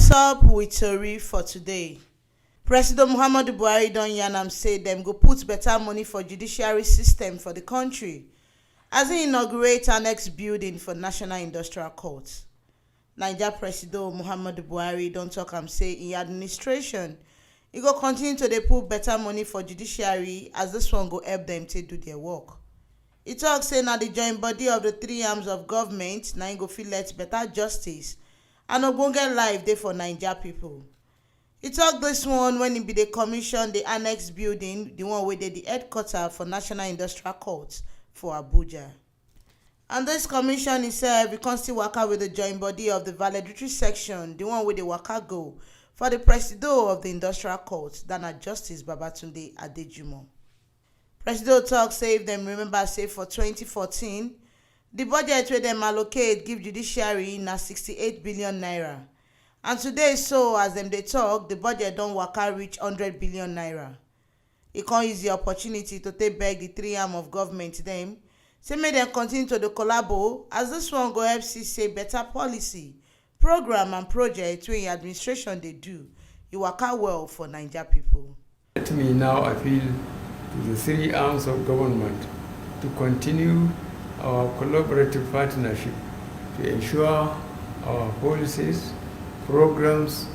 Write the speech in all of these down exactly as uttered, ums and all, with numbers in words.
Top with tori for today. President Muhammadu Buhari don yarn am say dem go put better money for judiciary system for the country as he inaugurate annex building for National Industrial Court. Naija Presido Muhammadu Buhari don talk am say in administration, e go continue to dey put better money for judiciary as this one go help them take do their work. E talk say na the joint body of the three arms of government na im go fit let better justice and ogbonge life dey for Naija people. E talk this one when e be dey commission the annex building, the one wey dey the headquarter for National Industrial Court for Abuja. And this commission itself, e come still waka with the joint body of the valedictory section, the one wey dey waka go for the presido of the industrial court, that na Justice Babatunde Adejumo. Presido talk say if dem remember say for twenty fourteen, the budget wey dem allocate give judiciary na sixty-eight billion naira. And today so, as dem dey talk, the budget don waka reach hundred billion naira. E come use the opportunity to take beg the three arm of government dem say make dem continue to dey collabo as this one go help see say better policy, program and project wey im administration dey do, e waka well for Naija people. Let me now appeal to the three arms of government to continue our collaborative partnership to ensure our policies, programs,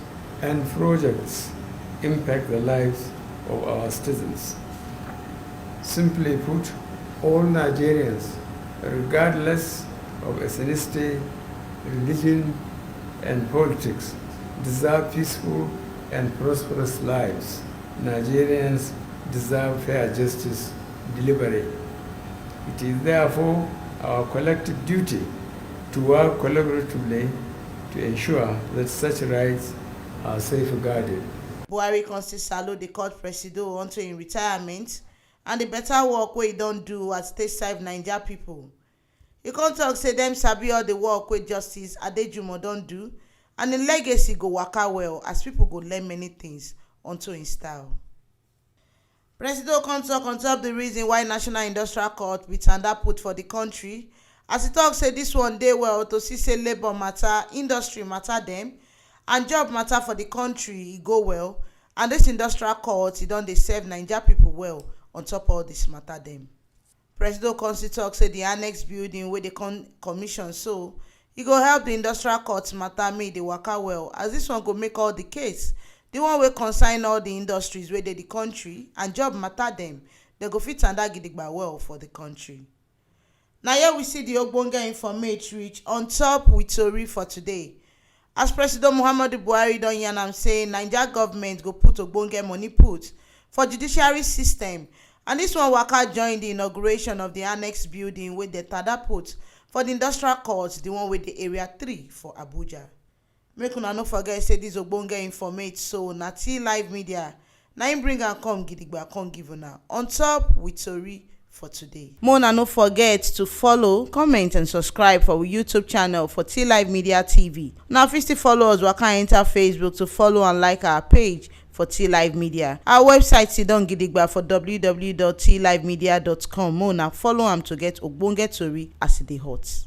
and projects impact the lives of our citizens. Simply put, all Nigerians, regardless of ethnicity, religion, and politics, deserve peaceful and prosperous lives. Nigerians deserve fair justice delivery. It is therefore our collective duty to work collaboratively to ensure that such rights are safeguarded. Buhari come still salute the court presido unto im retirement and the better work wey e don do as state serve Naija people. E come talk say dem sabi all the work wey Justice Adejumo don do, and im legacy go waka well as people go learn many things unto im style. Presido come talk on top the reason why National Industrial Court be tanda put for the country, as e talk say this one dey well to see say labour matter, industry matter dem, and job matter for the country e go well, and this industrial court e don dey serve Naija people well on top all this matter dem. Presido come still talk say the annex building wey dey con commission so, e go help the industrial court matter make e dey waka well, as this one go make all the case, the one wey concern all the industries wey dey the country and job matter dem, dem go fit tanda gidigba well for the country. Na here we see the ogbonge informate reach on top with tori for today. As President Muhammadu Buhari don yarn am say Naija government go put ogbonge money put for judiciary system, and this one waka join the inauguration of the annex building wey dey tada put for the industrial court, the one wey dey area three for Abuja. Make una no forget say this ogbonge informate so na T Live Media na im bring am come gidigba come give una on top with tori for today. Make una no forget to follow, comment and subscribe for our YouTube channel for T Live Media T V. Una fit still follow us waka enter Facebook to follow and like our page for T Live Media. Our website sit down gidigba for w w w dot t live media dot com. Make una follow am to get ogbonge tori as e dey hot.